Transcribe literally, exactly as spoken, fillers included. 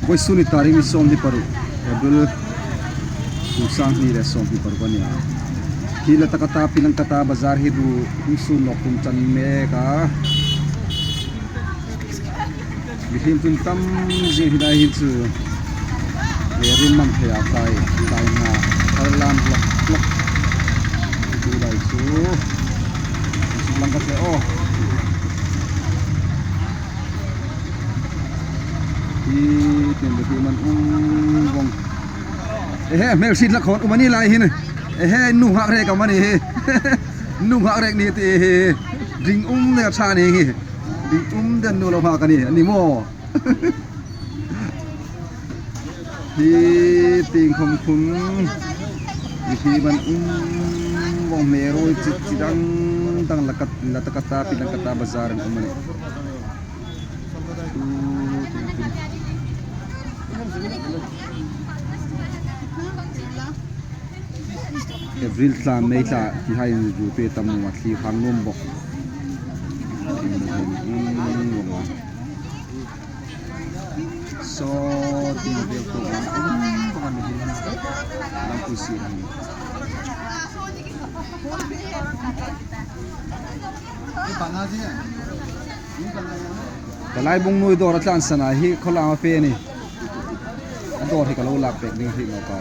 Vawisun ni tarik sawmhni paruk, April, kum sanghni le sawmhni paruk a nih a. Hi Latakata Pilangkata bazar hi ruo hung sun nawk tum chan mek a. Mihriem tlun tam zing hi lai hin chu, e, run man thei a kai, kai na, kar lam hlak hlak. Tu lai chu, Langkate aw. Hi tin, hi man um vong. Ehe, hmel hriet hlak khawm um a ni lai hin. Ehe, nunghak rek am a ni hi. Nunghak rek ni ti hi. Ding um deu ṭha ni hi. Ding um deu nu lo hak a ni, a ni maw. Hi tieng khawm khun. Hi hi man um vong, hmel ruoi chi, chi dang dang Lakat-, Latakata Pilangkata bazar an um a nih. April thla, May thla, ti hai in zu pe tam nuom a, thli hang nuom bok. So, ti vel tu lam, lam tu si. Ka laibung nuoi dawr a tlan sana hi khawlam a fe ni. A dawr hi ka lo lak pek ding hi lo ka.